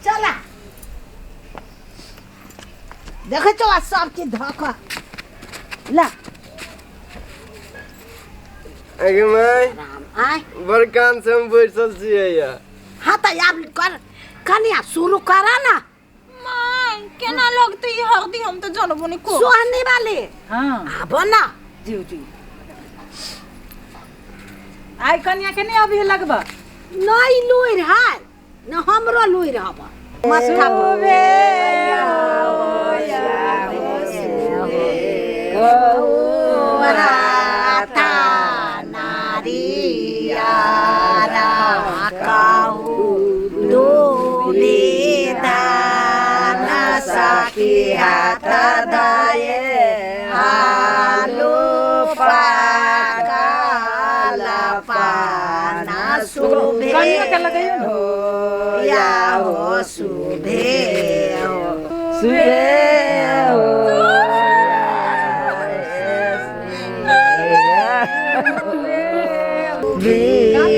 चला देखै छौ आ सब चीज धऽ कऽ ला। अगे माय। राम आय। बड़ कान से हम बैसल छियै या। हाँ तऽ आब कर कनिया, शुरू करा ना। माय, केना लगतै ई हरदी, हम तऽ जानबो नहि को। सोहनी वाली। हाँ। आबो ना। जी जी, आइ कनिया के नहीं अभी लगबा। नहीं लुरि है न, हमरो लुरि हब मस्त। साखी हाथ दाए आलू पाकाल पाना सुभे कनिया के लगैयो ने। हो या हो सुभे हो सुभे हो।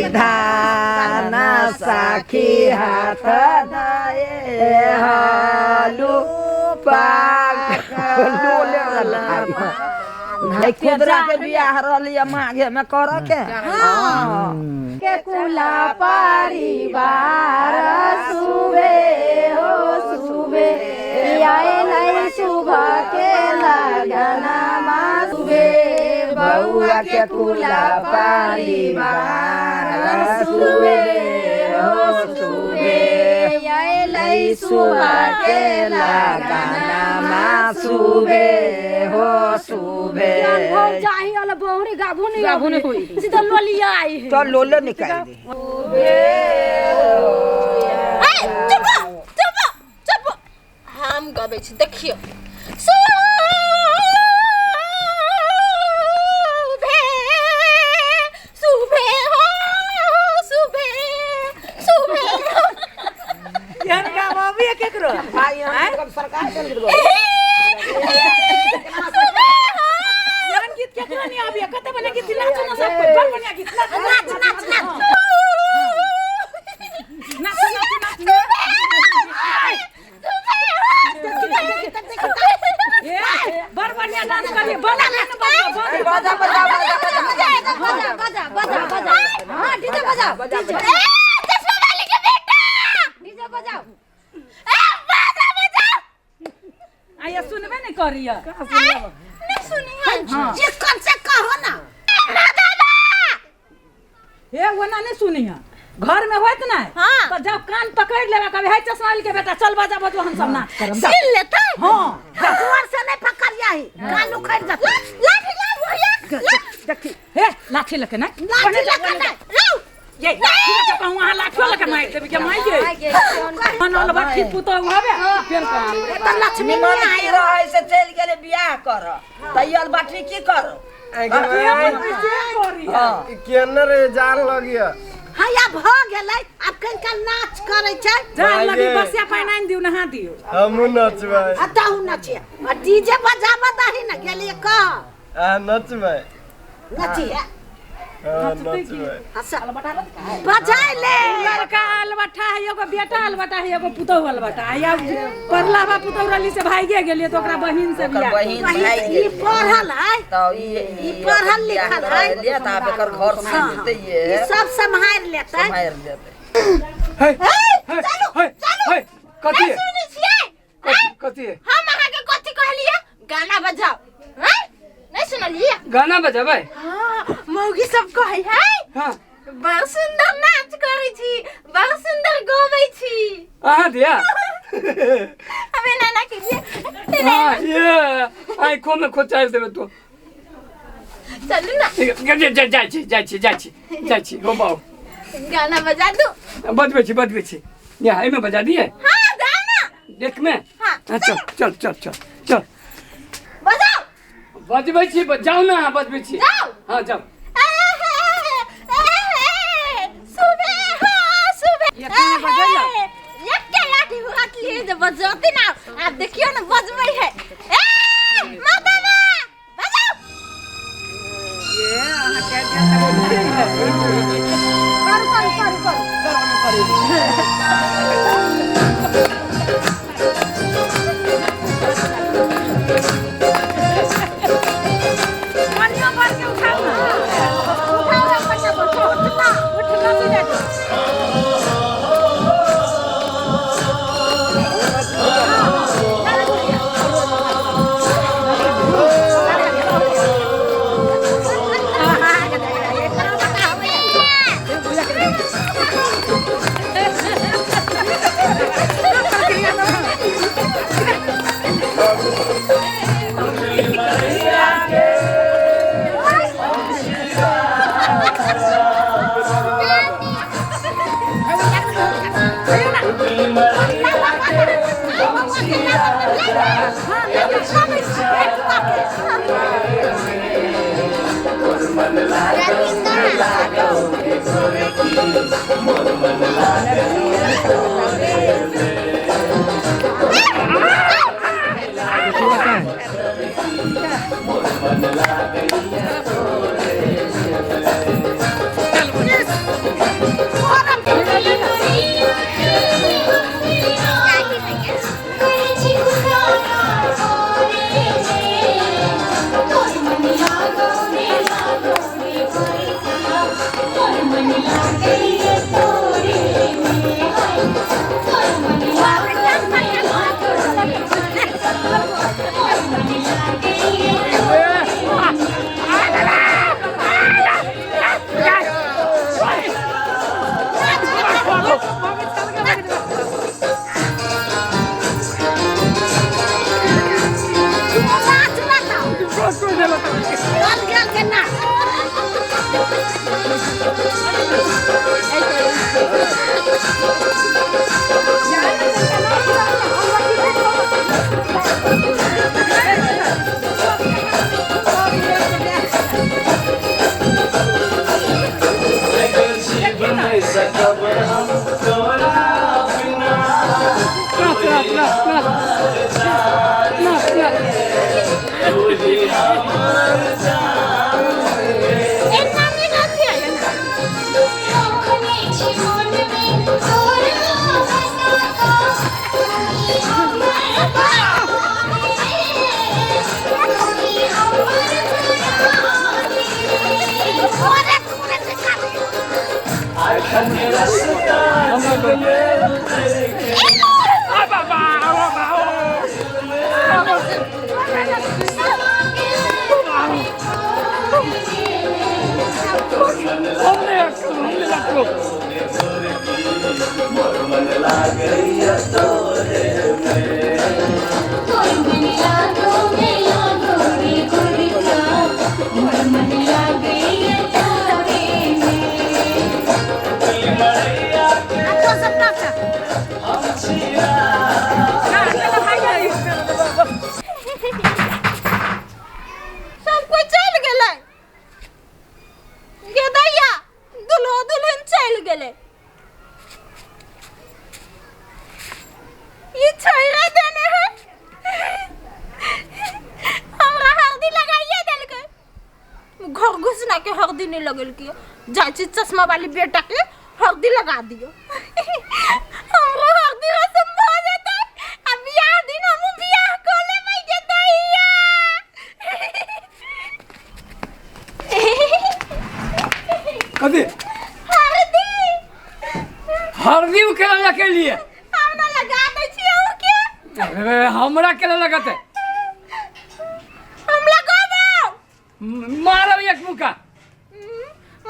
विधान साखी हाथ दाए हालू पाकल। खुदरा के बियाह रहली माघे में कर के के कुला परिवार सुबे हो सुबे आए नहीं सुबह के लगना सुबे, बउआ के कुला परिवार सुबे हो सुबे आए नहीं सुबह के लगना सुबे हो सुबे। जाही वाला बहुरी गाभू नहीं। गाभू नहीं होई। सीधा लोलिया आई है तो लोलो निकाल दे। ए, चुप चुप चुप, हम गबै छी, देखियौ। सुबे सुबे हो सुबे सुबे हो। एहन गाम अभी केकरो? भाई, हम सरकार चल गेल। एहन गीत केकरो नहीं अभी? कते बढ़िया गीत, नाचो ना सब कोई, बड़ बढ़िया गीत, नाच नाच नाच नाच। नाच नाच नाच। ए, बड़ बढ़िया डांस करिए, बड़ बढ़िया। बजा बजा बजा। बजा बजा बजा बजा, हाँ डीजे बजाओ। बजा बजा। ए, चश्मा वाली के बेटा। डीजे बजाओ। ए, बाजा बजाओ। आया सुनबे नहीं करिए। नहीं सुनी है। हाँ। चिकन से कहो ना। हे, ओना नहीं सुनी है, घर में होत ना। हाँ। तो जब कान पकड़ लेबा, कभी है चश्मा वाली के बेटा, चल बजा बजो, हम सब नाच करब, जा। छीन लेता। हाँ। दुआर से नहीं पकड़ जाही, कान उखड़ जाता। लाठी ला भैया। देखी, हे, लाठी लके ना। लाठी लगा नहीं। लाओ। ये लाठी लके कहूं, अहाँ लाठियो लके मारि देबी के मारि गे मनल बट्ठी पुतहु हबे फेर कहूं। तऽ लक्ष्मी निमन नहीं की रहे से चलि गेलै बियाह कर तैयार बाटी की कर। अगे माय। करी। हाँ। केने रे जान लगिया? हाँ, आब भऽ गेलै, आब कनिका नाच करै छै। जान लगी। माय गे। बसिया पानि आनि दियौ, नहा दियौ। हमहूँ नचबै। आ तहु नचिए आ डीजे बजाबऽ दही ने, गेलियै कह। अहाँ नचबै? नचिए। हाँ, नचबै। बजाय ले। लड़का अलबट्ठा है, एगो बेटा अलबट्ठा है, एगो पुतहु अलबट्ठा है। आब पढ़ला बा पुतहु रहली से भागिए गेलियै तऽ ओकरा बहिन से ओकर बियाह। बहिन भागि ई गेलै। पढ़ल है। तऽ ई ई पढ़ल लिखल है। लिया तऽ आब एकर घर से जेतै। ई सब सम्हारि लेतै। सम्हारि लेतै। हे। ए, हे। चलू। हे। चलू। हे, कथी? नहीं सुनै छियै? कथी कथी? हम अहाँके कथी कहलियै? गाना बजाओ हैं? नहीं सुनलियै? गाना बजाबै? हाँ, मौगी सब कहै है। हाँ। बड़ सुंदर नाच करै छी, बड़ सुंदर गबै छी। अहाँ दिया। हमें नाना के लिए। हाँ, ये आँखों में खोचारि देबै तो। चलू ना। ठीक है, जाइ छी जाइ छी जाइ छी जाइ छी हो बाबू। गाना बजा दू। बजबै छी बजबै छी, या एहिमे बजा दिए। हाँ, गाना। देख में। हाँ। हाँ, चल चल चल चल चल। बजाओ। बजबै छी, जाउ ने अहाँ, बजबै छी। जाउ। हाँ, जाउ। सुबह हो सुबह। ये कहाँ बजेला? एकटा लाठी हाथ लिए जे बजते ना, आब देखियौ ने बजबै है। ए मर्दाना, बजाओ। करू करू करू करू। सब कोई चल गेलै गे दैया दुल्हो दुल्हन चल गेलै ई छैरा देने है हमरा हल्दी लगाइए देलकै घर घुसना के हल्दी नहीं लगेलकै जाइ छी चश्मा वाली बेटा के हल्दी लगा दियो हमरो हल्दी रसम भऽ जेतै आ बियाह दिन हमहूँ बियाह कऽ लेबै गे दैया। कथी हल्दी। हरदी उ केना लगेलिए? हम ना लगा दै छियै उ के। अरे, हमरा केना लगतै? हम लगाबो। मारब एक मुक्का।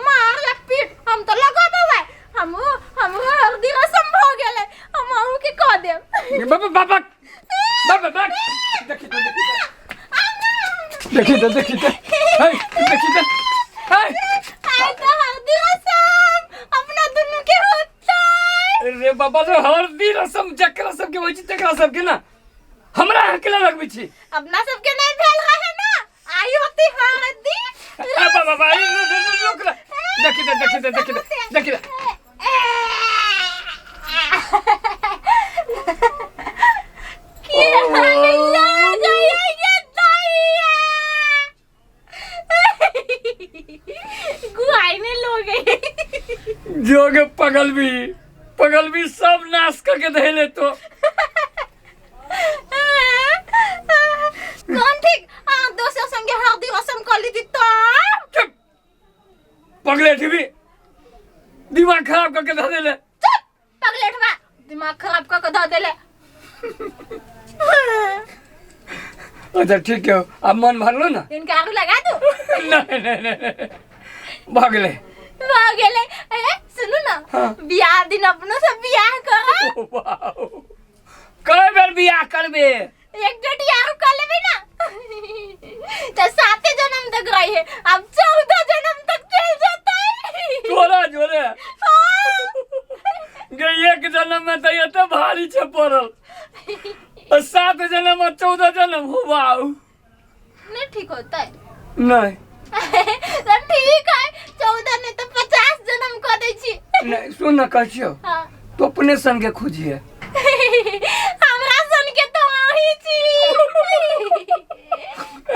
मार या पीट, हम तो लगाबो भाई। हम हमरो हल्दी रसम भऽ गेलै, हम अहूँ के कह देब। बाबा बाबा बाबा बाबा, देखी तो, देखी तो, देखी तो, हे देखी तो, हे। आइ तो हल्दी रसम अपना दुनू के होतै। रे बाबा, जो हल्दी रसम जकरा सबके होइ छै तकरा सबके ना, हमरा अहाँ केना लगबै छी? अपना सबके नहीं भेल रहे ना, आई होती हल्दी। आ बाबा बाबा, रुक ना, देखी तो, देखी तो, देखी तो, देखी तो। की लग गई दैया, गुआई ने लोग। जोग पगल भी पगल भी सब नाश करके धैले तो। कौन ठीक, हाँ दोसर संगे हल्दी रसम कर ली तो। चुप पगले, भी दिमाग खराब करके धऽ देले। चुप पगलेटवा, दिमाग खराब कर के धऽ देले। अच्छा ठीक है, अब मन भरलो ना? इनके आगू लगा दू? नहीं नहीं नहीं, भगले। भऽ गेलै। ए सुनू ना। हाँ। बियाह दिन अपनो सब बियाह करब। वाओ, कय बेर बियाह करबे? एक जोटी आरू कर लेबै ना तऽ साते जन्म तक रही है, अब 14 जन्म तक चल जेतै। तोरा जोरे। हाँ। गे एक जन्म में तो एते भारी छे पड़ल आ 7 जन्म आ 14 जन्म हुआउ। नहीं ठीक होता है। नहीं तो ठीक है, 14 नहीं तो 50 जन्म कऽ दै छी। नहीं सुन ना कहै छियौ। हाँ। तो अपने संगे खोजिए। हमरा सन के तो अहीं छी।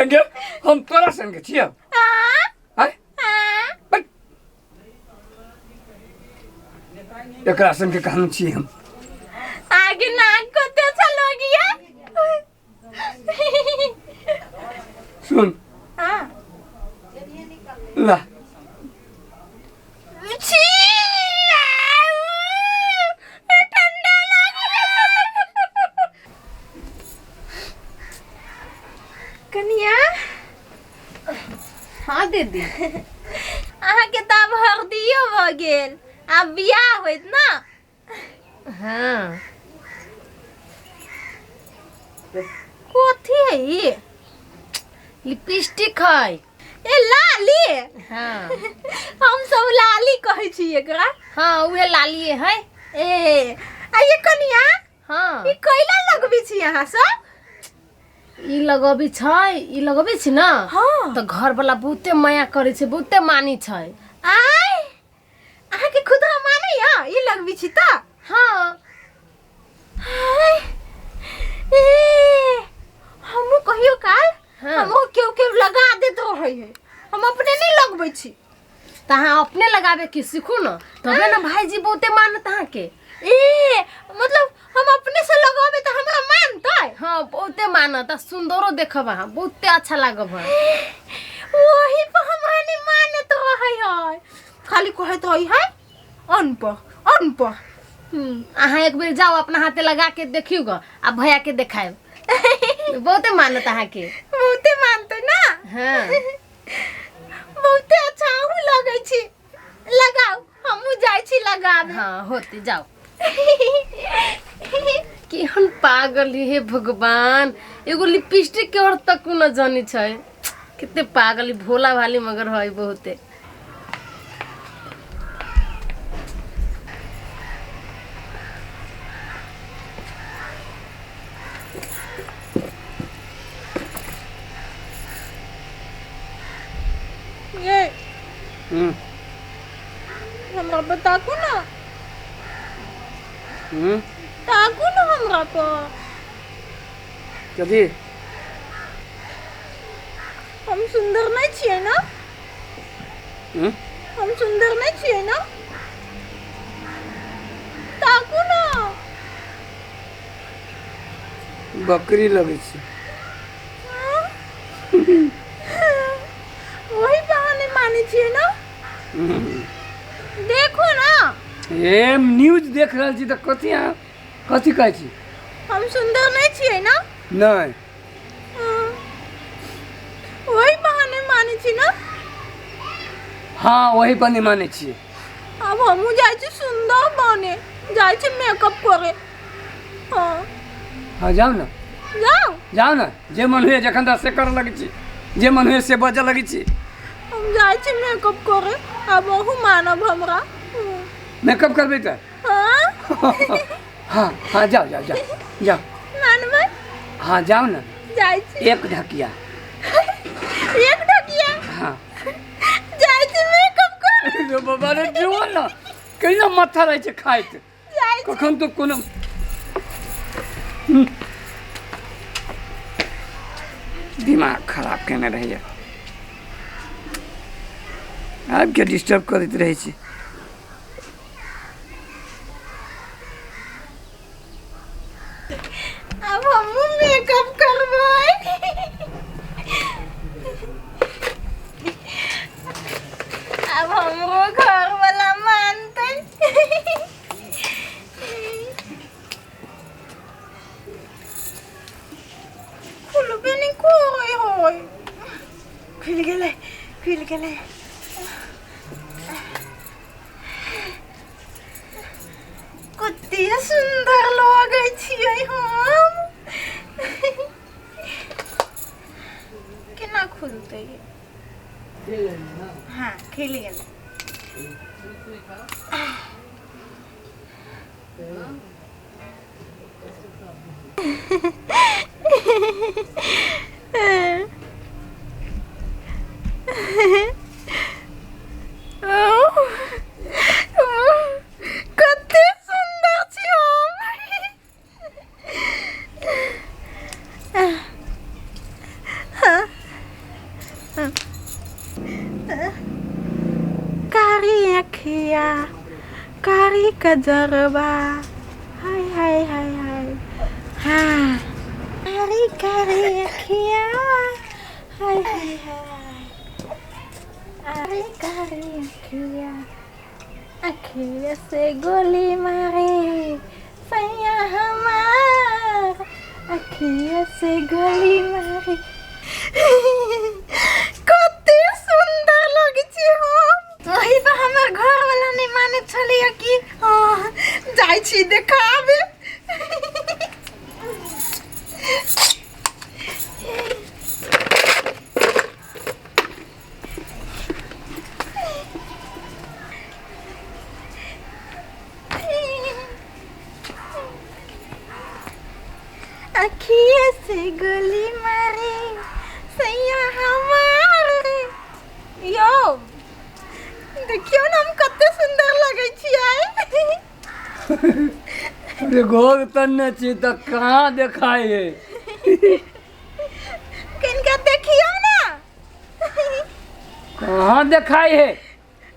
गे हम तोरा संगे छियौ। हाँ। आय? हाँ। बट एकरा संगे कहाँ छी हम? आगे नाक कते अच्छा लगिया। सुन। हाँ। ला। छी, आउ, ठंडा लग रहा। कनिया। हाँ दीदी। अहाँके तऽ आब हरदियो भऽ गेल, आब बियाह होइत ना? हाँ। कथी है ई? लिपस्टिक है। ए लाली। हाँ। हम सब लाली कहै छी एकरा। हाँ उहे लालिए है। ए आ ये कनिया। हाँ। ई कैला लगबै छी अहाँ सब? ई लगबै छै, ई लगबै छी ना। हाँ। तो घर वाला बहुते माया करै छै, बहुते मानी छै। आय अहाँके खुदरा मानै या ई लगबै छी तऽ? हाँ। हाय, ए हमहूँ कहियो काल। हाँ। हमहूँ केओ केओ लगा देत रहै है, हम अपने नहीं लगबै छी। तऽ अहाँ अपने लगाबे के सीखू न, तबे न भाईजी बहुते मानत अहाँके। ए मतलब हम अपने से लगाबे तऽ हमरा मानतै? हाँ बहुते मानत, आ सुंदरो देखब अहाँ, बहुते अच्छा लागब है। वही पर हमरा नहीं मानत रहै है, खाली कहैत रहै है अनपढ़ अनपढ़। अहाँ एक बेर जाओ अपना हाथे लगा के देखियो ग, आ भैया के देखायब, बहुते मानत अहाँके। बहुते मानतै ना? हाँ। बहुते अच्छा अहूँ लगै छी, लगाउ हमहूँ जाइ छी लगाबे। हाँ होते जाओ। केहन पागल हे भगवान, एगो लिपस्टिक के और तक न जानी छै, कते पागल भोला भाली मगर है बहुते। ये हमरा पर ताकू ना। ताकू ना हमरा पर। कथी? हम सुंदर नहीं छियै ना? हम सुंदर नहीं छियै ना? ताकू ना। बकरी लगै छै। वही बहाने मानै छियै ना? देखो ना। ए न्यूज देख रहल छी तऽ कथी अहाँ कथी कहै छी? हम सुंदर नहीं छियै ना? नहीं। वही बहाने मानै छी ना? हाँ वही बहाने मानै छियै। अब हमहूँ जाइ छी सुंदर बने, जाइ छी मेकअप करे। हाँ। हाँ जाउ ना। जाउ? जाउ ना, जे मन होइए जखन तक से करऽ लगै छी, जे मन होइए से बजऽ लगै छी। हम जाइ छी मेकअप करे, आब अहूँ मानब हमरा। मेकअप करबै तऽ? हाँ। हाँ हाँ जाउ जाउ जाउ जाउ। मानबै? हाँ जाउ ना। जाइ छी। एक ढकिया। एक ढकिया? हाँ। जाइ छी मेकअप करे। रे बाबा रे जो ना, केना माथा रहै छै खाइत। जाइ छी। कखन तो कोनो दिमाग खराब केने रहैया, आबिके डिस्टर्ब करैत रहै छै। अब हमहूँ मेकअप करबै। अब हमरो घर वाला मानतै। खुलबे नहीं करै होय। खुलि गेलै, खुलि गेलै। कते सुंदर लगै छियै हम। केना खुलतै? हाँ खुलि गेलै। कते सुन्दर छी हम। कारी अखिया, कारी कजरबा, हाय हाय हाय हाय। हाँ, कारी कारी अखिया, हाय हाय हाय, कारी कारी अखिया, अखिया से गोली मारे सैया हमार, अखिया से गोली मारे। कते सुंदर लगे छी हम। वही पर हमर घर वाला नहीं माने छलिए कि हाँ, जाइ छी देखाबे। अखिया से गोली मारे सैया हमार। यौ देखियौ ने, हम कते सुंदर लगै छियै। अरे घोघ तन्ने छी तऽ कहाँ देखाइ है? किनका देखियौ ने। कहाँ देखाइ है?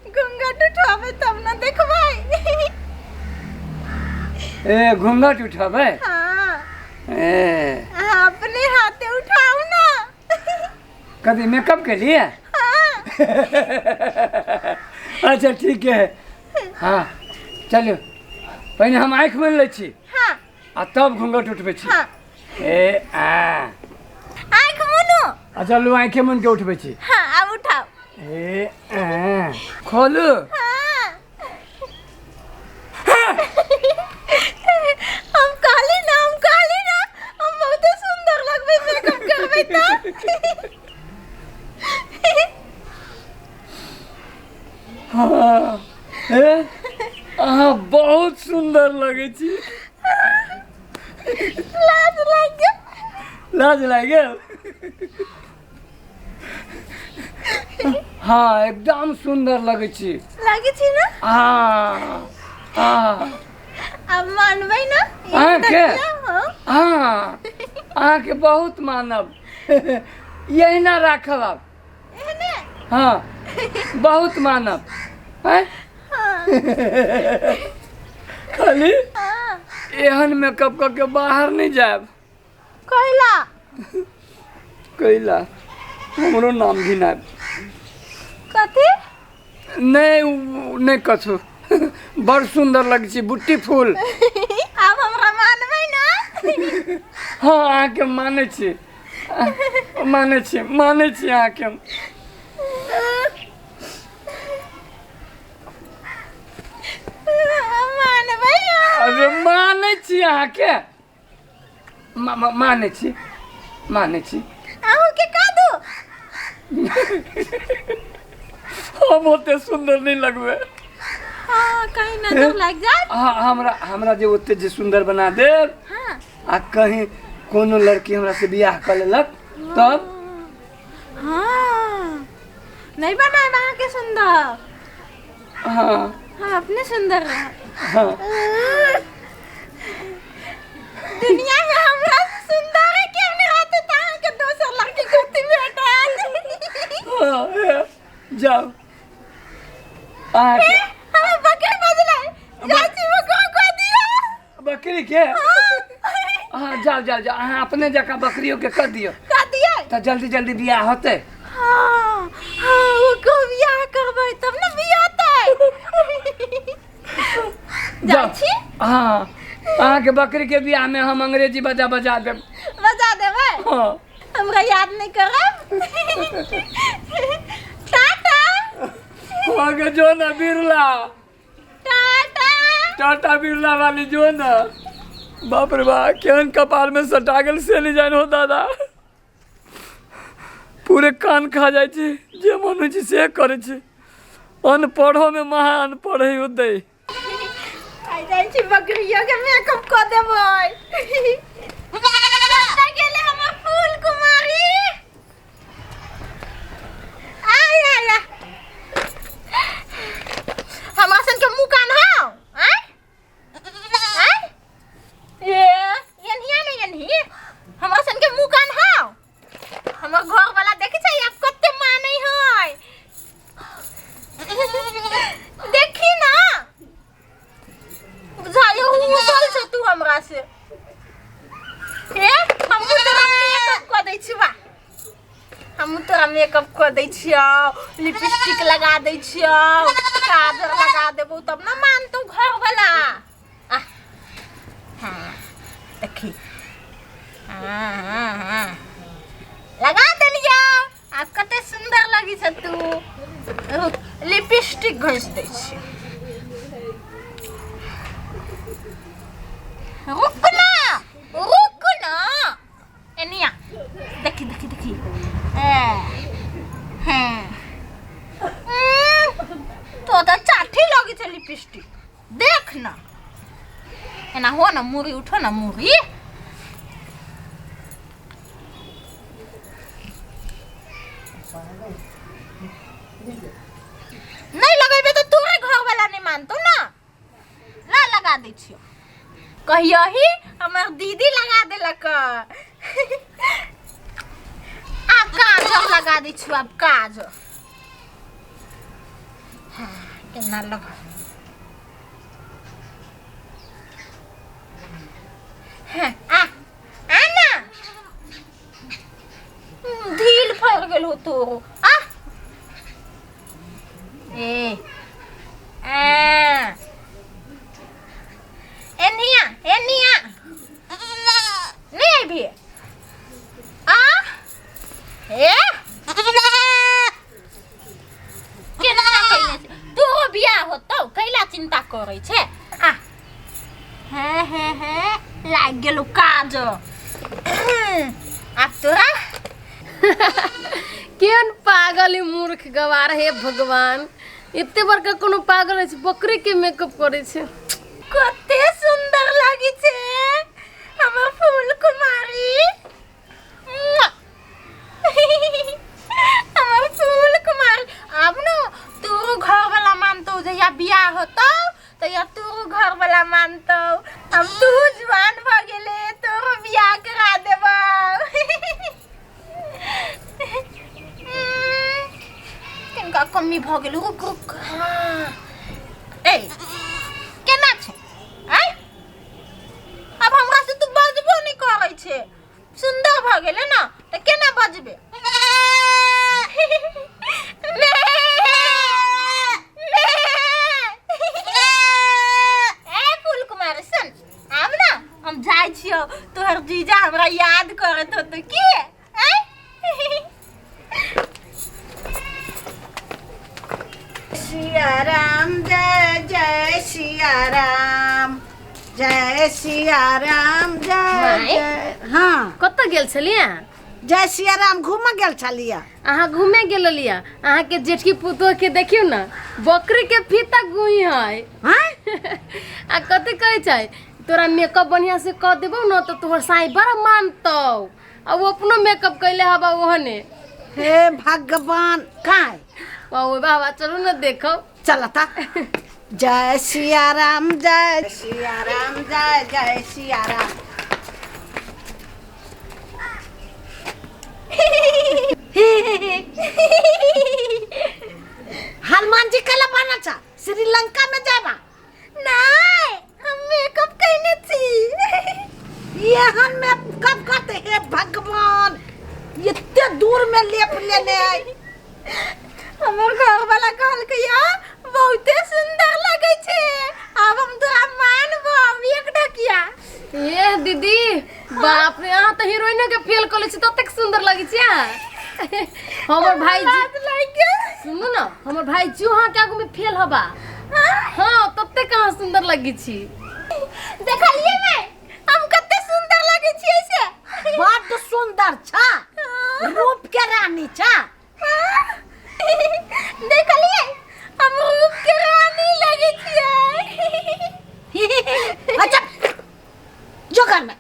घूंघट उठाबै तब ने देखबै। ए, घूंघट उठाबै? हाँ। ए, अहाँ अपने हाथे उठाउ ने। कथी मेकअप के लिए? हाँ। अच्छा ठीक है, हाँ चलू, पहिने हम आँखि मुनि लै छी। हाँ। आ तब घूंघट उठबै छी। हाँ। ए आ आँखि मुनू। अच्छा लू, आँखे मुनि के उठबै छी। हाँ, आब उठाउ। ए आ खोलू? हाँ, हम कहली ना, हम कहली ना, हम बहुते सुंदर लगबै मेकअप करबै तऽ। हाँ, ए अहाँ बहुत सुन्दर लगै छी। लाज लागि गेल। लाज लागि गेल? हाँ, एकदम सुन्दर लगै छी। लागै छी ने? हाँ हाँ। आब मानबै ने? अहाँके? हाँ। हाँ, अहाँके बहुत मानब, यही राखब आब। एहने? हाँ, बहुत मानब। आँय? हाँ। खाली हाँ। एहन मेकअप कऽ के बाहर नहि जायब। कैला? कैला हमरो नाम घिनायब। कथी? नहि, उ नहि कथू, बड़ सुन्दर लगै छै, ब्यूटीफुल। आब हमरा मानबै ने? हाँ, अहाँके मानै छी, मानै छी, मानै छी अहाँके हम। मानबै? अरे मानै छी अहाँके, मानै छी, मानै छी। अहूँके कह दू। हम ओते सुन्दर नहि लगबै। हाँ, कहीं नजर लागि जाए। हाँ, हमरा हमरा जे ओते जे सुन्दर बना देब। हाँ। आ कहीं कोनो लड़की हमरा से बियाह कऽ लेलक तब? हाँ, नहीं बनाएब अहाँके सुन्दर। हाँ। हम अपने सुन्दर रहब। हाँ। दुनिया में हमरा से सुन्दर है केओ नहीं रहते तऽ अहाँके दोसर लड़की कथी भेटल? हाँ, ए, जाउ अहाँके हमरा बकरी बजलै, जाइ छी, ओकरो कह दियौ। बकरी के? हाँ, जाओ जाओ जाओ, अहाँ अपने जकाँ बकरियों के कर दियौ। कह दियै। तऽ जल्दी जल्दी बियाह होतै। हाँ हाँ, ओकरो बियाह करबै तब ने बियाह होतै। जाइ छी। हाँ, अहाँके बकरी के बियाह में हम अंग्रेजी बजा बजा देब। बजा देबै? हाँ। हमरा याद नहीं करब। टाटा। अहाँके जो ना बिरला। टाटा। टाटा बिरला वाली जो ना। बाप रे बा, केहन कपार में सटा गेल से नहीं जान हो दादा, पूरे कान खा जाइ छै, जे मन होइ छै से करै छै। अनपढ़ो में महा अनपढ़ है उदय। आइ जाइ छी, बकरियो के मेकअप कऽ देबै। से। ए हमहूँ तोरा मेकअप कऽ दै छी बा, हमहूँ तोरा मेकअप कऽ दै छियौ, लिपस्टिक लगा दै छियौ, काजर लगा देबौ तब ने मानतौ घरवला। आ हाँ देखी, हाँ हाँ हाँ लगा देलियौ, आब कते सुन्दर लगै छ तू। रुक, लिपस्टिक घसि दै छियौ, रुक ना रुक ना, एनिया देखी देखी देखी। ए हाँ तो तऽ चाठी लगै छै लिपस्टिक, देख ना एना हो ना, मुड़ी उठो ना मुड़ी। नहीं लगेबे तऽ तोरे घरवाला नहीं मानतौ ना। ला लगा दै छियौ, कहियो ही हमर दीदी लगा देलक। आब काजर लगा दै छियौ, आब काजर। हाँ केना लगा, हाँ आ आ ना, ढील फैल गेल हो तोरो। आ ए आ एनिया एनिया नहीं अभी आ ए केना कैले छै तोरो बियाह होतौ, कैला चिंता करै छै। आ हे हे हे लागि गेलौ काज। आब तोरा केहन पागल है मूर्ख गवार, हे भगवान एते बड़का कोनो पागल अछि बकरी के मेकअप करै छै। कते सुंदर लगै छै हमर फूल कुमारी, हमर फूल कुमारी। आब न तोरो घरवाला मानतौ, जहिया बियाह होतौ तहिया तोरो घरवाला मानतौ। अब तू जवान भऽ गेले, तोरो बियाह करा देबौ। किनका कमी भऽ गेल, रुक रुक। हाँ ए केना छै आय, अब हमरा से तू बजबो नहीं करै छै, सुंदर भऽ गेलै ना तऽ केना बजबे। ए फूल कुमारी सुन, आब ना हम जाइ छियौ, तोहर जीजा हमरा याद करत होतौ की। आय सिया राम जय जय सिया राम जय सिया राम जय माय? जय। हाँ कतऽ गेल छलियै अहाँ? जय सिया राम घूमऽ गेल छलियै। अहाँ घूमे गेल रहलियै, अहाँ के जेठकी पुतोह के देखियौ ने बकरी के फीता गुई है। हाँ आ कथी कहै छै, तोरा मेकअप बढ़िया से कऽ देबौ ने तऽ तोहर साई बड़ा मानतौ। आ ओ अपनो मेकअप कैले हबा ओहने। हे भगवान काय ओ बाबा चलू ने देखो। चलता। जय सिया राम जय सिया राम जय जय सिया राम। हनुमान जी कल बनल छा श्रीलंका में जाबा। नहीं हम मेकअप कैने छी। ये हम मेकअप करते हे भगवान, इतने दूर में लेप लेने आए। हमर घरवाला कहलकै या बहुते सुंदर लगै छै, आब हम तोरा मानबो एक ढकिया। ए दीदी बाप रे, अहाँ तऽ हीरोइनो के फेल कऽ लै छी ततेक सुंदर लगै छी अहाँ। हमर भाई जी सुनू ना, हमर भाई जी अहाँ के आगू में फेल हबा। हाँ ततेक अहाँ सुंदर लगै छी। देखलियै मैं हम कते सुंदर लगै छियै से। बड्ड सुंदर छा, रूप के रानी छा। देखलियै हम रूप के रानी लगै छियै। अच्छा जो घर में।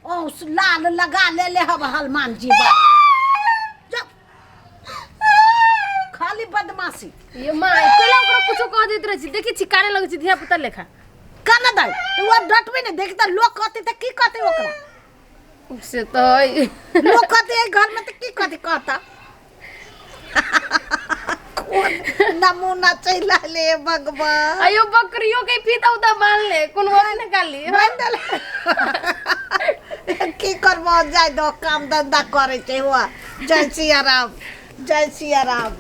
ओ लाल लगा ले ले हब हनुमान जी बा। जो खाली बदमाशी। ये माँ कैला ओकरा कुछो कह दैत रहै छी, देखै छी काने लगै छी धिया पुता लेखा। काने दै तऽ ओ डटबै ने, देखतै लोक कहतै तऽ की कहतै ओकरा। से तऽ लोक कहतै एहि घरमे तऽ की कहतै, कहता। कोन नमूना चलि आएल हे भगवान। अयो बकरियो के फीता उता बांध ले, कोनो बात नहीं काली। बांधल की करबो, जाय दो, काम धंधा करे छै हुआ। जय सिया राम, जय सिया राम।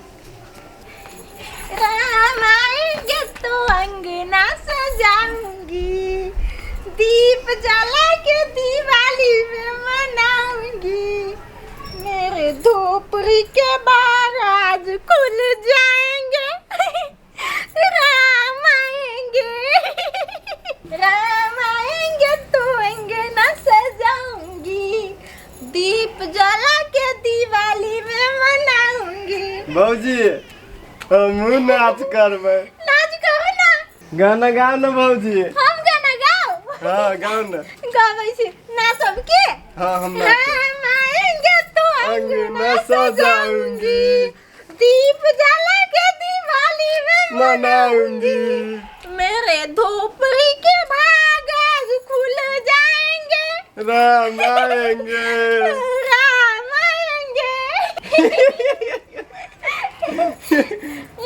राम आएंगे तो अंगना सजाऊंगी, दीप जला के दिवाली में मनाऊंगी, मेरे धोपरी के बार आज खुल जाएंगे। राम आएंगे, राम आएंगे तो अंगना सजाऊंगी, दीप जला के दिवाली में मनाऊंगी। भौजी हमहूँ नाच करबै। नाच करू ना। गाना गाओ ना भौजी। हम गाना गाओ? हाँ गाओ ना। गाबै छी ना सबके? हाँ हम नाचब। राम आएंगे तो अंगना सजाऊंगी, दीप जला के दिवाली में मनाऊंगी, मेरे धोपरी के भाग आज खुल जाएंगे। राम आएंगे, राम आएंगे,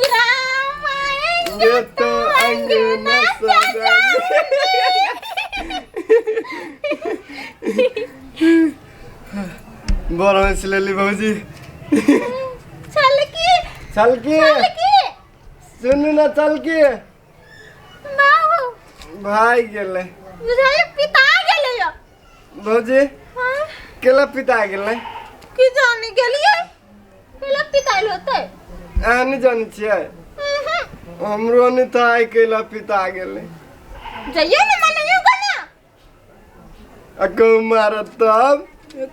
राम आएंगे ये तो अंगना सजाऊंगी। बड़ हंस लेली भौजी। चल की चल के चल की सुनू ना, चल के बाबू भाग गेलै। बुझाइ पिता गेलै यो। भौजी हाँ केला पिता गेलै? की जाने गेलियै केला पिताइल होतै? अहाँ नहि जानै छियै? हमरो नहि था केला पिता गेलै। जइयै ने मनैयौ ना। आ कहूँ मारत तब?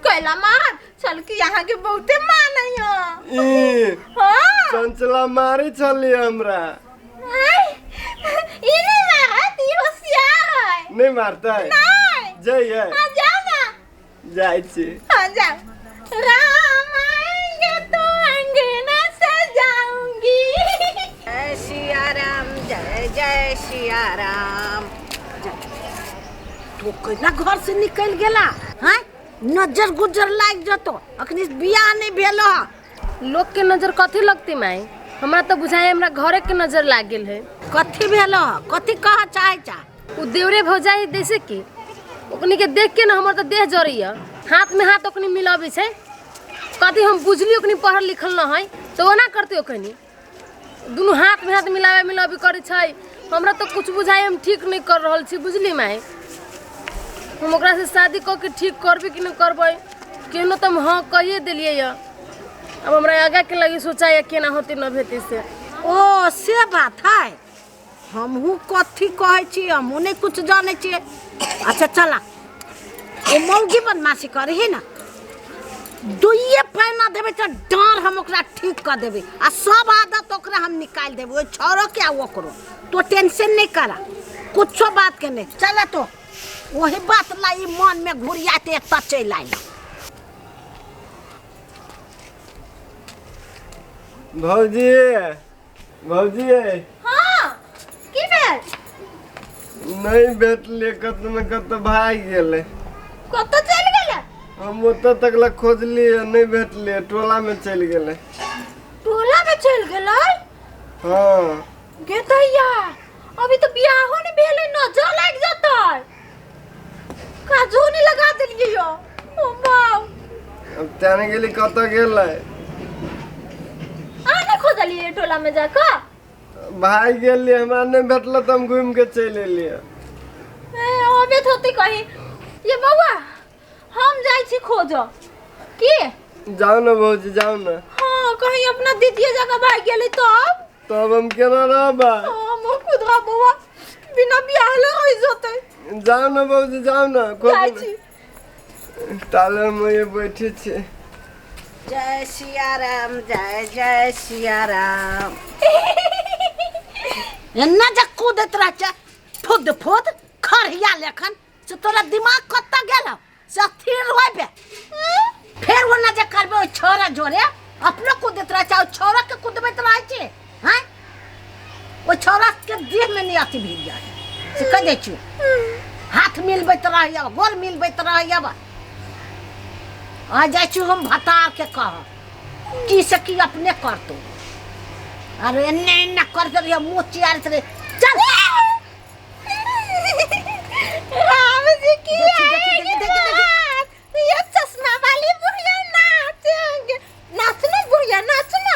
कैला मारत? चल की अहाँ के बहुते मानैयो। ई हाँ चंचला मारै छली हमरा। ई नहि मारत, ई होशियार है। नहि मारतै? नहीं। जइयै? हाँ जाओ ना। जाइ छी। हाँ जाओ। राम आएंगे तो अंगना सजाऊंगी। जय सिया राम, जय जय सिया राम। तू केना घर से निकलि गेला? हैं नजर गुजर लागि जतो, अखनी बियाह नहि भेल ह। लोग के नजर कथी लगती माई? हमरा तो बुझाए हमरा घरे के नजर लाग गेल है। कथी भेल ह? कथी कह चाहे चा? उ देवरे भौजाई जैसे कि ओकनी के देख के ना हमर तो देह जरैया, हाथ में हाथ ओकनी मिलाबै छै। कथी हम बुझली ओकनी पढ़ल लिखल न है तो ओना करते ओकनी दुनू हाथ में हाथ मिलावे मिलाबी करै छै। हमरा तो कुछ बुझाए हम ठीक नहीं कर रहल छी, बुझली माई? हम ओकरा से शादी कऽ के ठीक करबै कि नहीं करबै केहनो तो हम हाँ कहिए देलियै यऽ। अब हमरा आगा के लगी सोचाइए केना होतै न भेतै से। ओ से बात है, हमहूँ कथी कहै छी, हमहूँ नहि कुछ जानै छियै। अच्छा चला, ओ मौगी बदमाशी करे है ना, दुइये पैना देबै तऽ डाँर हम ओकरा ठीक कऽ देबै आ सब आदत ओकरा हम निकालि देबै, ओहि छौड़ोके आ ओकरो। तो टेंशन नहीं करा कुछो बात के नहीं। चला तो वही बात ला ई मन में घुरियाते एतऽ चलि आयल। भौजी भौजी हाँ की भेल? नहीं भेटलियै, कतऽ न कतऽ भागि गेलै। कतऽ चलि गेलै? हम ओतऽ तक लए खोजलियै नहि भेटलियै, टोला में चलि गेलै। टोला में चलि गेलै? हाँ गे दैया अभी तो बियाहो नहीं भेलै, नजर लागि जतै। काजो नहीं लगा देलियै यो। ओ बाप अब जाने गेली कतऽ गेलै? अहाँ नहि खोजलियै टोला में जाकऽ? भागि गेलियै, हमरा नहि भेटल तऽ हम घूमि के चलि एलियै। ए अबैत होतै कहीं। ये बौआ हम जाइ छी खोजऽ की? जाउ ने भौजी जाउ ने। हाँ कहीं अपना दीदीए जगह भागि गेलै तब? तब हम केना रहबै? हम खुद रह बौआ, बिना बियाहले रहि जतै। जाउ ने भौजी जाउ ने। जाइ छी। ताले हम ये बैठे छी। जय सिया राम, जय जय सिया राम। एना जे कूदैत रहै छै फुद फुद खड़िया लेखन, से तोरा दिमाग कतऽ गेल हौ? से स्थिर होइबे फेर ओना जे करबै ओहि छौड़ा जोरे अपनो कूदैत रहै छै, ओहि छौड़ाके कुदबैत रहै छै। हैं ओहि छौड़ाके देहमे नहि अथी भेल जाइ से कहि दै छियौ। हाथ मिलबैत रहैया, गोर मिलबैत रहैया। आ जाइ छी हम भतारके कह की से की अपने करतौ। अरे एन्ने एन्ने कर दे रहियो मुँह चियार रहे। चल राम जी की देखी, देखी, आएगी देखी, देखी, देखी। बारात। ये चश्मा वाली बुढ़िया नाचेंगे, नाचना बुढ़िया नाचना।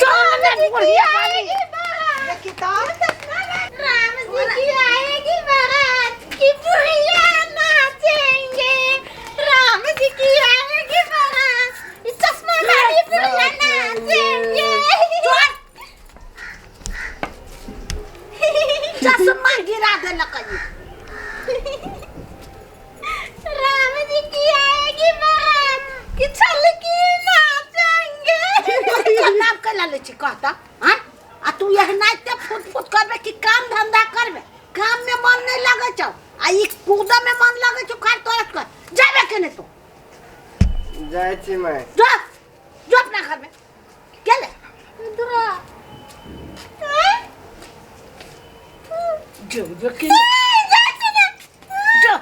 चल राम जी की बुढ़िया वाली। आएगी बारात। देखी तो राम जी की आएगी बारात की बुढ़िया नाचेंगे। राम जी की आएगी बारात, ये चश्मा वाली बुढ़िया नाचेंगे। चश्मा गिरा देलक ई। राम जी की आएगी बारात की छलकी नाचेंगे। तोहर नाम कैला लै छी कहता? हाँ, आ तू एहनाइते फुट फुट करबे कि काम धंधा करबे? काम में मन नहीं लगै छौ आ ई कूदे में मन लगै छौ। खाली तोरा कर जाबे के नहीं तू? जाइ छी माय। जो जो अपना घर में गेले। जो जो के जो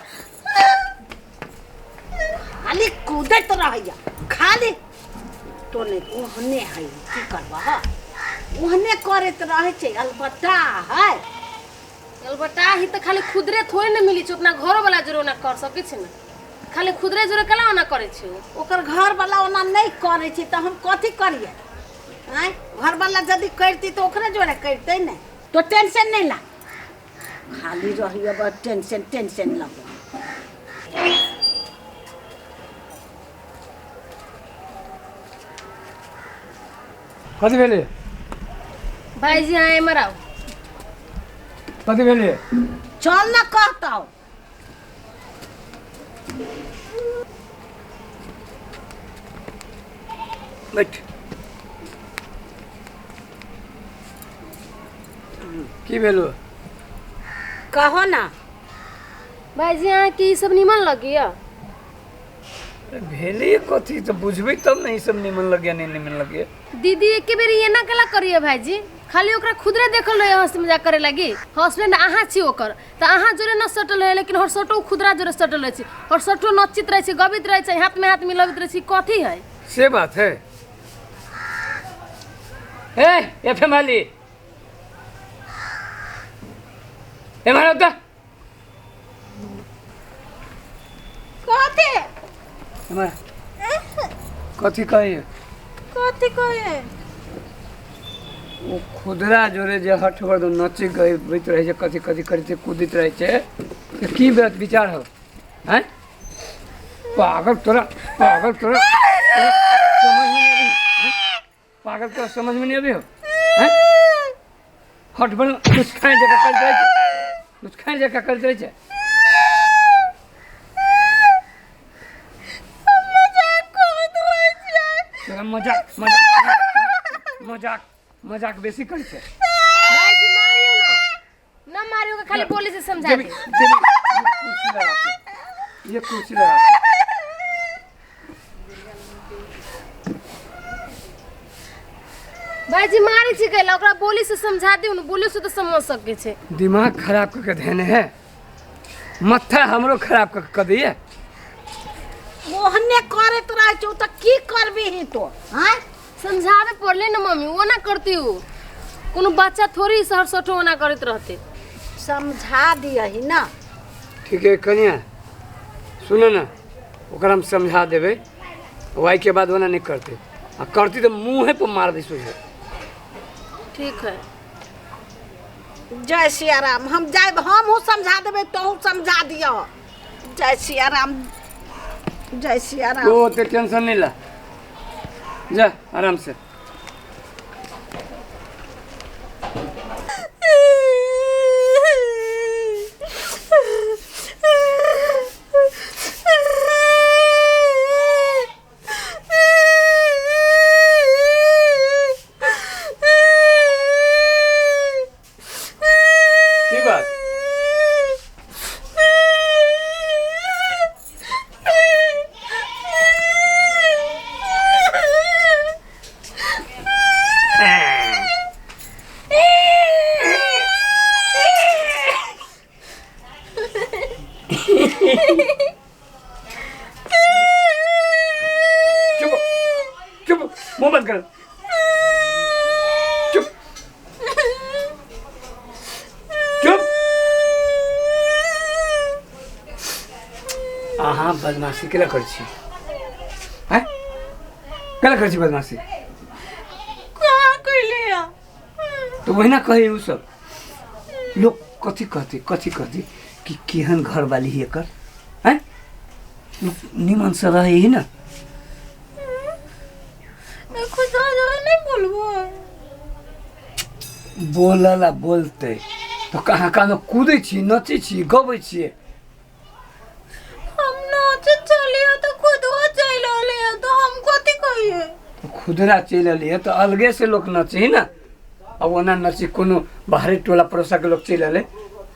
खाली कूदैत रहैया खाली तो नहीं ओहने है। की करबा ह, ओहने करैत रहै छै। अलबत्ता है अलबत्ता ही तऽ खाली खुदरे थोड़े ने मिली छै, अपना घरो वाला जोरे ओना कर सकै छै ने। खाली खुदरे जोरे केना ओना करै छै ओ? ओकर घरवला ओना नहि करै छै तऽ हम कथी करियै? आँय, घरवला यदि करती तऽ ओकरे जोरे करतै ने। तो टेंशन नहीं ला, खाली रहिए बस टेंशन टेंशन लगो। कथी भेलै? भाईजी अहाँ एम्हर आउ। कथी भेलै? चल ना कहता। बैठ। की भेलो? कहो ना। भाईजी अहाँके ई सब निमन लगैया? भेलै कथी तऽ बुझबै तब ने। ई सब निमन लगैया नहीं निमन लगैया? दीदी एके बेर एना केला करिए भाईजी? खाली ओकरा खुदरे देखल रहे हंसी मजाक करे लागी। हस्बैंड अहाँ छी ओकर तऽ अहाँ जोरे न सटल रहे, लेकिन हरसटो खुदरा जोरे सटल रहै छै, हरसटो नचित रहै छै, गबैत रहै छै, हाथ में हाथ मिलबैत रहै छै। कथी है से बात है? ए एफ एम वाली ए मारो तो कथी? हमारा कथी कहिए? कथी कहे? ओ खुदरा जोरे जे हठ बर नची गबैत रहै छै, कथी कथी करै छै, कूदैत रहै छै, तऽ की बात विचार हो? हैं पागल तोरा, पागल तोरा तोरा समझ में नहीं अभी? पागल तोरा समझ में नहीं अभी हो? हैं हठ बर कुछ खाए जगह करैत रहै छै, कुछ खाए जगह करैत रहै छै। मजाक करैत रहै छियै। तोरा मजाक मजाक मजाक मजाक बेसी करै छै। भाईजी मारियो ना, न मारियो के खाली बोली से समझा देवी दे। देवी ये कुर्सी लगा के, ये कुर्सी लगा के। भाईजी मारै छी कैला? ओकरा बोली से समझा दियौ ने, बोली से तऽ समझ सकै छै। दिमाग खराब करके धेने है, मत्था हमरो खराब कर के दिए। ओहने करैत रहै छौ तऽ की करबिही तो? आँय, समझाबे पड़ले ने मम्मी, ओना करती ओ कोनो बच्चा थोड़ी हरसठो ओना करैत रहते। समझा दियही ना। ठीक है कनिया, सुनो ना, ओकरा हम समझा देबै, वही के बाद ओना नहीं करते, आ करती तो मुँहे पर मार दी सोझे। ठीक है। जय सिया राम। हम जायब, हमहूँ समझा देबै, तोहूँ समझा दिअ। जय सिया राम, जय सिया राम। तो ओते टेंशन नहीं ला, जा आराम से। की बात? अहाँ बदमाशी केला करै छी हैं केला करै छी बदमाशी कहाँ कैले है तो वही ना कहे उ सब लोग कथी कहते कथी कहते कि केहन घर वाली है एकर हैं लोग निमन से रहे ही ना खुदरा जोरे नहीं बोलबो बोलला बोलते तो कहाँ कहाँ कूदै छी नचै छी गबै छियै हम नाचे चलियो तो खुदरा चल आले तो हम कथी कहिए खुदरा चलि एलियै तऽ अलगे से लोक नचै है ने आ ओना नची कोनो बाहरी टोला पड़ोसा के लोक चलि एलै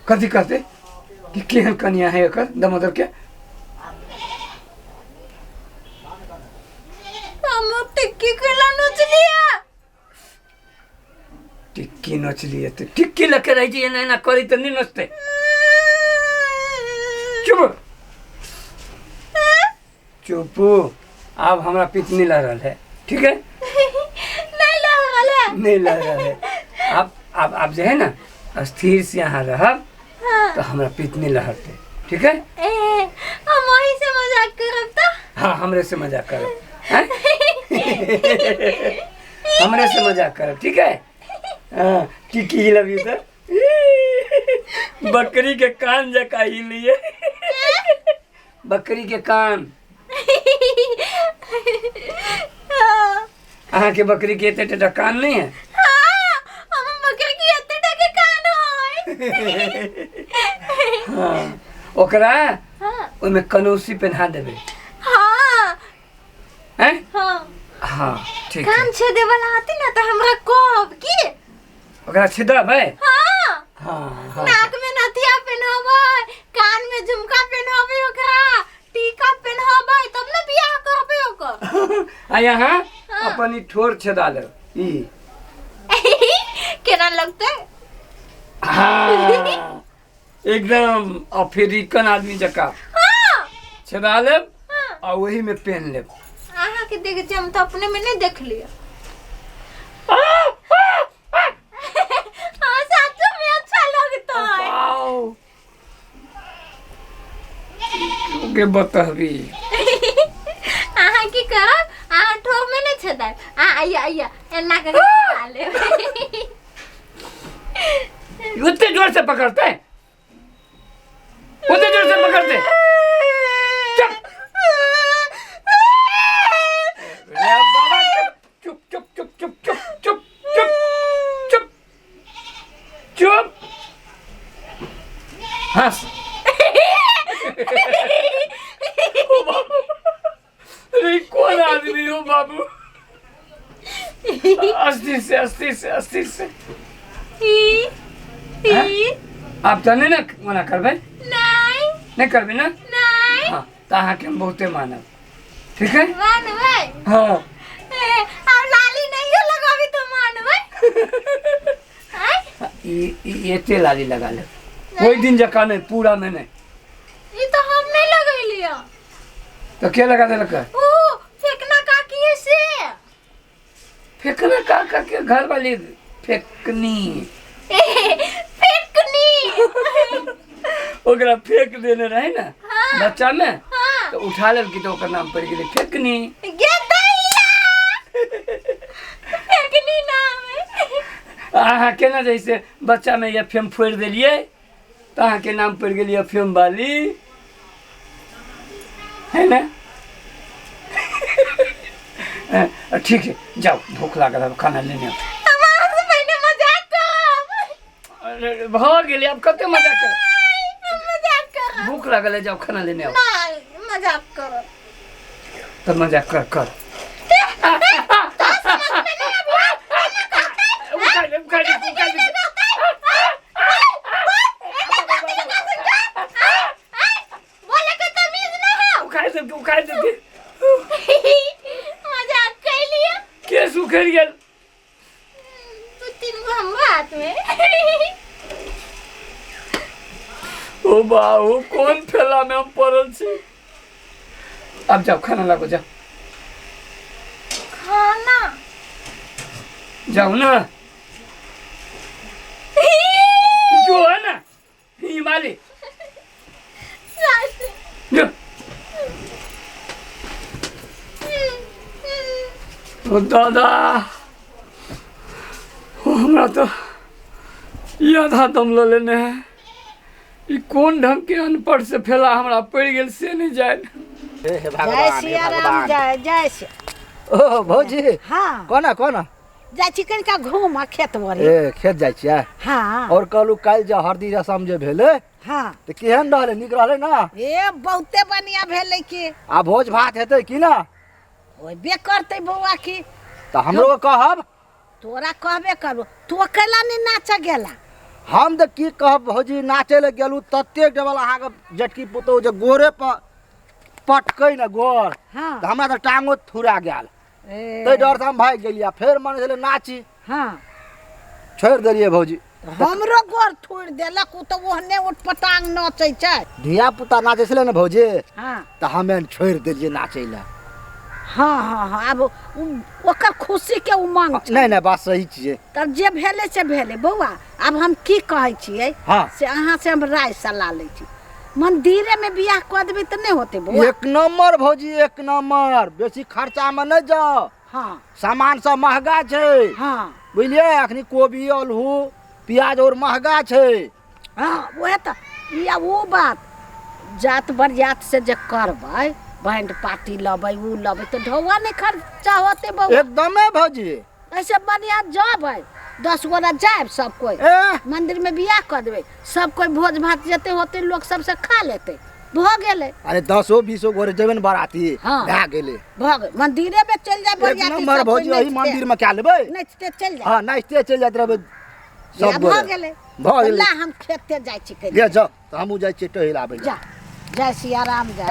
कथी कहतै कि केहन कनिया है एकर दामोदर के हम टिक्की केला नचलिया टिक्की नचलियै तऽ टिक्की लऽ के रहै छै एना एना करी तऽ नहि नचतै चुप चुप आब हमरा पित नहीं लग रहल है ठीक है नहीं लग रहल है नहीं लग रहल है आप आप जे है ना स्थिर से यहाँ रहब हाँ। तो हमरा पित नहीं लहरते ठीक है ए हम वही से मजाक करब तो हाँ हमरे से मजाक करब हैं? हमरे से मजाक करब ठीक है हाँ टिकी हिलबी तो बकरी के कान जका हिलिए बकरी के कान हाँ अहाँ के बकरी के एते टा कान नहीं है हाँ, हम बकरी के एते टा के कान है हाँ ओकरा हाँ ओहिमे कनौसी पहना देबै हाँ हैं हाँ हाँ ठीक है कान छेदे वाला आती ना तो हमरा कहब की ओकरा छिदबै हाँ हाँ हाँ नाक में नथिया पहनाबै कान में झुमका पहनाबै ओकरा टीका पहनाबै तब ना बियाह करबै ओकर आ यहाँ अपन ई ठोर छेदा लेब ई केना लगतै हाँ एकदम अफ्रीकन आदमी जकाँ हाँ छेदा लेब हाँ। आ ओही में पहन लेब अहाँ के देख छी हम तो अपने में नहीं देख लिया हाँ सच में अच्छा लगता है वाओ के बतहबी अहाँ की करब अहाँ ठोर में नहीं छेदाय अहाँ आइया आइया एना करके छेदा लेब उतने जोर से पकड़ते हैं उतने जोर से पकड़ते चुप अरे बाबा चुप चुप चुप चुप चुप चुप चुप चुप चुप हंस ओ बाबू अरे कौन आदमी हो बाबू अस्थिर से अस्थिर से अस्थिर से ई ई आप तो नहीं ना मना करबै नहीं नहीं करबै ना नहीं हाँ तो अहाँके हम बहुते मानब ठीक है मानबै हाँ ए, आब लाली नहीं लगाबी तो मानबै आँय? ई ई एते लाली लगा लेब ओहि दिन जकाँ नहि पूरा में नहि ई तो हम नहीं लगेलियै तो के लगा देलक ओ फेकना काकी है से फेकना का के घर वाली फेकनी फेकनी ओकरा फेंक देने रहे ना हाँ। बच्चा में हाँ। तो उठा लेलकी तो ओकर नाम पड़ गेलै फेकनी गे दैया फेकनी नाम है अहाँ केना जैसे बच्चा में एफ एम फोड़ि देलियै तऽ अहाँके नाम पड़ि गेल एफ एम वाली है ना ठीक है जाओ भूख लागल है खाना लेने आओ। हम अहाँ से पहिने मजाक करब अरे भऽ गेलै आब कते मजा कर हम मजाक करब भूख लागल है जाओ खाना लेने आओ नहीं मजाक करब तऽ मजाक कर कर उखाड़ ले, उखाड़ ले, उखाड़ ले। बोले के तमीज ना है उखाड़ देलकै उखाड़ देलकै मजाक कैलिए केस उखड़ि गेल दू तीन गो हमरा हाथ में ओ बाबू कोन ठेला में हम पड़ल छी अब जाओ खाना लागो जाओ खाना जाओ ना जो है ना हिमालय जो ओ दादा, ओ हमरा तऽ ई आधा दम लऽ लेने है। ई कोन ढंग के अनपढ़ से फेला हमरा पड़ि गेल से नहि जानि। हे हे जय भगवान, हे सिया राम। भगवान। जय जय सिया। ओ भौजी। हाँ। कोना कोना? जाइ छी कनिका घूम खेत बड़ी। ए, खेत जाइ छियै? हाँ। और कहलू, काल्हि जे हरदी रसम जे भेलै, हाँ, तऽ केहन रहलै? नीक रहलै ना? ए, बहुते बढ़िया भेलै की। आ भोज भात हेतै की ना? होबे करतै बौआ की। तऽ हमरो कहब। तोरा कहबे करबो, तू अकेला नहि नाचऽ गेला। हम तऽ की कहब भौजी, नाचै लए गेलहुँ ततेक डबल अहाँके जेठकी पुतोहु जे गोरे पर पटकै ने गोर, हाँ, तऽ हमरा तऽ टांगो थुरा गेल। ए, ताहि डरसँ हम भागि गेलियै। आ फेर मन छलै नाची, हाँ, छोड़ि देलियै भौजी। हमरो गोर थोड़ि देलक। ओ तऽ ओहने उटपटांग नचै छै। धिया पुता नाचै छलै ने भौजी, हाँ, तऽ हमे छोड़ि देलियै नाचै लए। हाँ हाँ हाँ, आब ओकर खुशी के उमंग छै। नहि नहि, बात सही छियै। तब जे भेलै से भेलै बौआ। आब हम की कहै छियै, हाँ, से अहाँ से हम राय सलाह लै छी, मंदिरे में बियाह कऽ देबै तऽ नहि होतै बौआ? एक नंबर भौजी, एक नंबर। बेसी खर्चामे नहि जाउ। हाँ। सामान सब महगा छै। हाँ। बुझलियै, अखनी कोबी, आलू, प्याज और महगा छै। हाँ, वएह तऽ। या ओ बात, जात बरियात से जे करबै, बैंड पार्टी लेबै, ओ लेबै, तऽ ढौआ नहि खर्चा होतै बौआ? एकदमे भौजी। ऐसे बढ़िया जबै 10 गोरा जायब सब कोई, ए, मंदिर में बियाह कऽ देबै, सब कोई भोज भात जते होतै लोक सबसे खा लेतै, भऽ गेलै। अरे, दसो बीसो गोरे जेबै ने बराती, हाँ। भए गेलै। भऽ गेल, मंदिरे में चलि जाय एक बरियाती। नंबर सब कोइ भौजी, एही नाचिते- मंदिर में कए लेबै। नाचिते चलि जाय। हाँ, नाचिते चलि जाइत रहबै सब भऽ गोरे। गेलै। भऽ गेलै। ला, हम खेते जाइ छी कनि। ले जाउ तऽ हमहूँ जाइ छियै टहल आबै लए। जा, जय सिया राम जय।